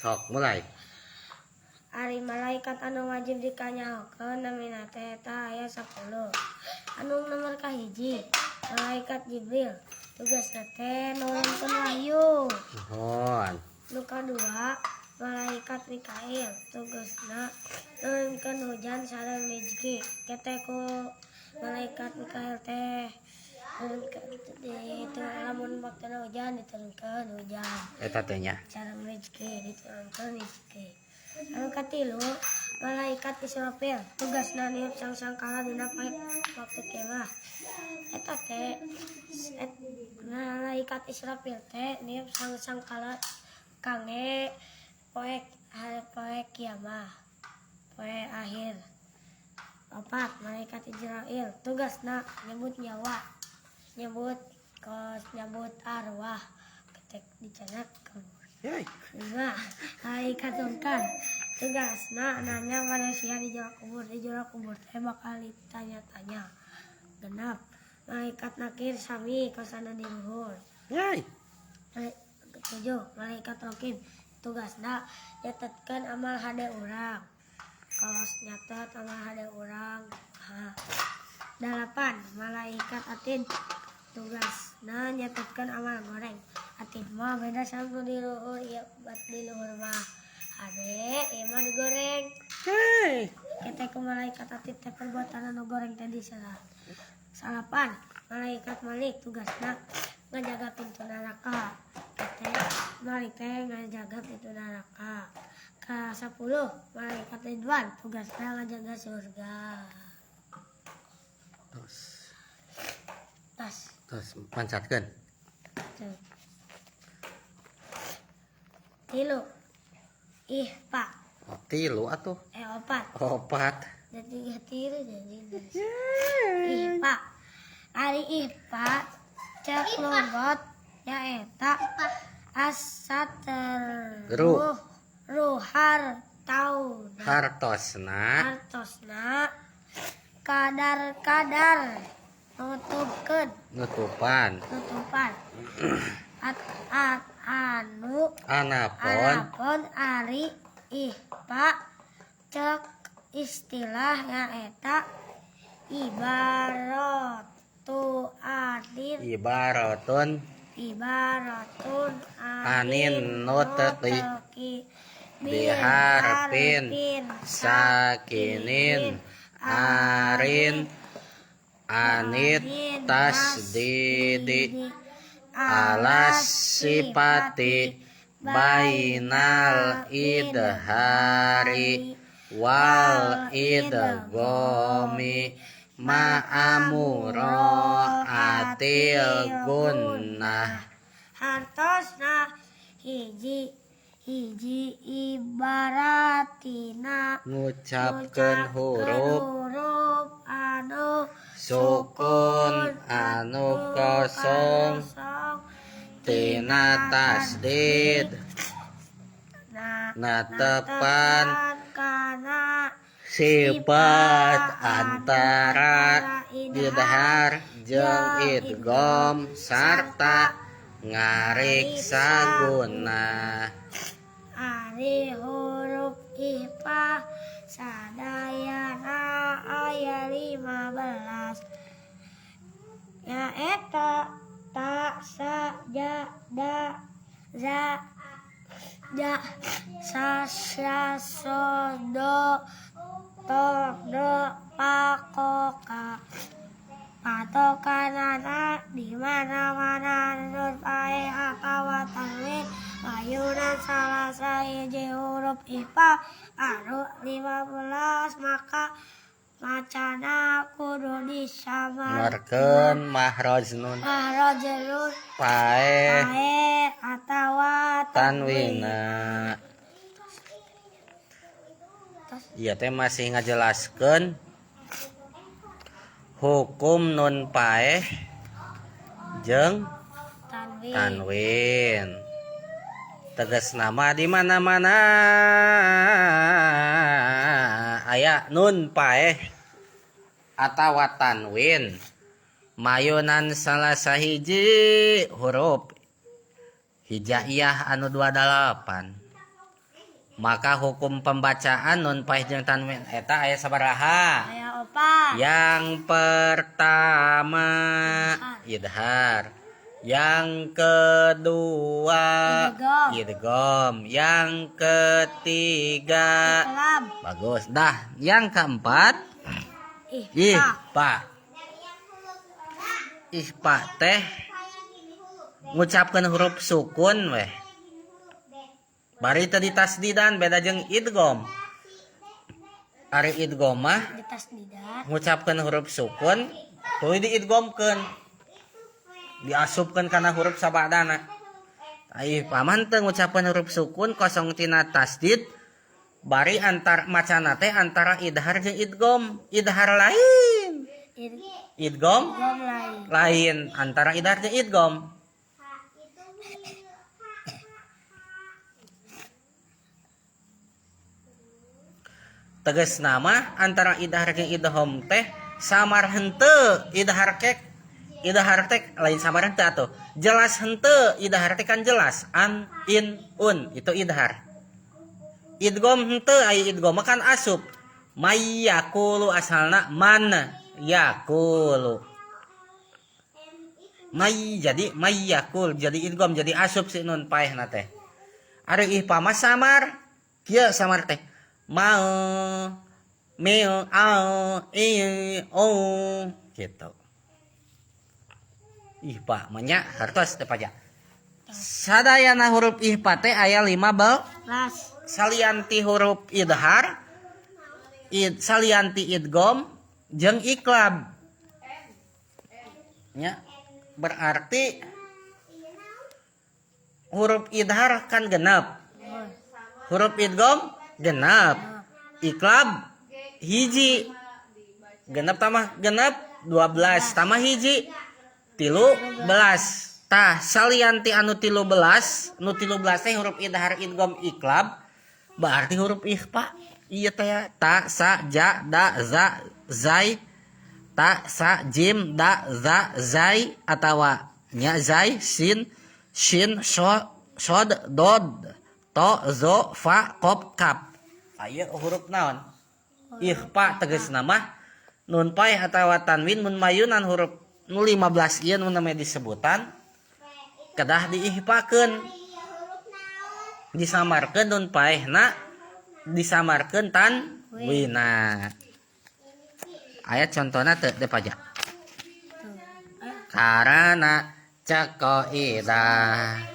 Sok, mulai. Ari malaikat anu wajib dikanyahokeun namina teh eta aya 10. Anu nomor kahiji malaikat Jibril, tugasna teh nurunkeun wahyu. Nuhun. Nu kadua malaikat Mikail, tugasna nurunkeun hujan sareng rezeki. Kete ku malaikat Mikail teh nurunkeun di itu, lamun waktuna hujan diturunkeun hujan. Eta teh nya. Sareng rezeki, diturunkeun rezeki. Anu katilu malaikat Israfil, tugasna niup sangsangkala dina poe waktu kiamah. Eta teh malaikat Israfil teh niup sangsangkala kangge poe hari poe kiamah, poe akhir. Opat malaikat Izrail, tugasna nyebut nyawa, nyebut kos nyebut arwah ketek dicanak kubur. Yey. Lima malaikat Mungkar, tugasna nanya manusia di jero kubur. Di jero kubur teh bakal ditanya-tanya. Genep malaikat Nakir, sami kos anu di luhur. Yey. Tujuh malaikat Rokib, tugasna nyatetkeun amal hade urang, kos nyatet amal hade urang. Ha. Dalapan malaikat Atid, tugasna nyatetkeun amal goreng. Atid mah beda sama di luhur ieu, bat di luhur mah hade, ieu mah digoreng. Hey. Kita ku malaikat Atid teh perbuatan anu goreng teh diserah. Salapan malaikat Malik, tugasna ngajaga pintu neraka. Kita Malik teh ngajaga pintu neraka. Ka 10 malaikat Ridwan, tugasna ngajaga surga. Terus. Tas. Terus pancatkeun. Tuh. Tilu ihpa. Oh, tilu atuh. Eh, opat. Opat. Jadi tilu, jadi ihpa. Ari ihpa cek lugot nyaeta asater Ruh. Ruhar tauna. Hartosna. Hartosna kadar-kadar nutupkeun. Nutupan. Nutupan at, at anu Anapun. Anapun ari ihpa cek istilah nyaeta ibaratu anin. Ibaratun. Ibaratun. Anin nutqi. Nutqi. Biharfin sakinin arin anit tasdidi alas sipati bainal idhari wal idgomi ma'amuro atil gunnah. Hartosna hiji hiji ibaratina ngucapkeun huruf huruf anu sukun anu kosong tina tasdid na natepan kana sifat antara idhar jeung idgham sarta ngariksa gunnah. Ari huruf ihpa sadayana aya 15, nyaeta ta, sa, ja, da, za, ja, sa, sya, so, do, to, do, pa, ko, ka. Patokanana di mana-mana nun paeh atawa tanwin mayunan salah sahiji huruf ihpa anu 15, maka macana kudu disamar Markeun mahraj nun mahraj nun paeh paeh atawa tanwinna. Ieu teh masih ngajelaskeun hukum nun paeh jeung tanwin. Tanwin. Tegas nama di mana-mana aya nun paeh atawa tanwin mayunan salah sahiji huruf hijaiyah anu 28. Maka hukum pembacaan nun paeh jeung tanwin eta aya sabaraha? Aya opat. Yang pertama idhar, yang kedua Idgham. idgham, yang ketiga Iqlab. Bagus. Dah, yang keempat Ikhfa. Ikhfa. Ikhfa teh ngucapkeun huruf sukun weh. Bari teu ditasdidan, beda jeung idgham. Ari idgham mah Ditasdidan. Ngucapkeun huruf sukun tuluy diidghamkeun. Diasupkeun kana huruf sabadana. Ai paman teu ngucapkeun huruf sukun kosong tina tasdid, bari antar macana teh antara idhar jeung idgham. Idhar lain. Idgham Idgham lain. Lain, antara idhar jeung idgham. Teges nama antara idhar jeung idgham teh samar henteu idhar kek idhar teh lain samar henteu atuh jelas henteu. Idhar teh kan jelas an, in, un itu idhar. Idgham henteu, ai idgham mah kan asup may yaqulu, asalna man yaqulu, may jadi may yaqul, jadi idgham, jadi asup si nun paehna teh. Ari ikhfa mah samar kieu, samar teh mau, mil, au, i, o gitu. Ikhfa mah nya hartos teh pajak. Sadayana huruf ikhfa teh aya 5 bel Las. Salianti huruf idhar, id, salianti idgham jeung iqlab nya, berarti huruf idhar kan genep, huruf idgham genep, iqlab hiji, genep tambah genep 12, tambah hiji 13. Tah, salianti anu 13, nu 13 teh huruf idhar, idgham, iqlab, berarti huruf ikhfa ieu teh ya, ta, sa, ja, da, za, zai, ta, sa, jim, da, za, zai atawa nya zai, sin, shin, so, sod, dod, to, zo, fa, qaf, kaf. Aya huruf naon? Ikhfa tegasna mah nun paeh atawa tanwin mun mayunan huruf nu 15 ieu nu namanya disebutan kedah diikhfakeun, disamarkeun nun paehna, disamarkeun tanwina. Aya contohna teu teh pajak? Tuh. Karena cek kaidah.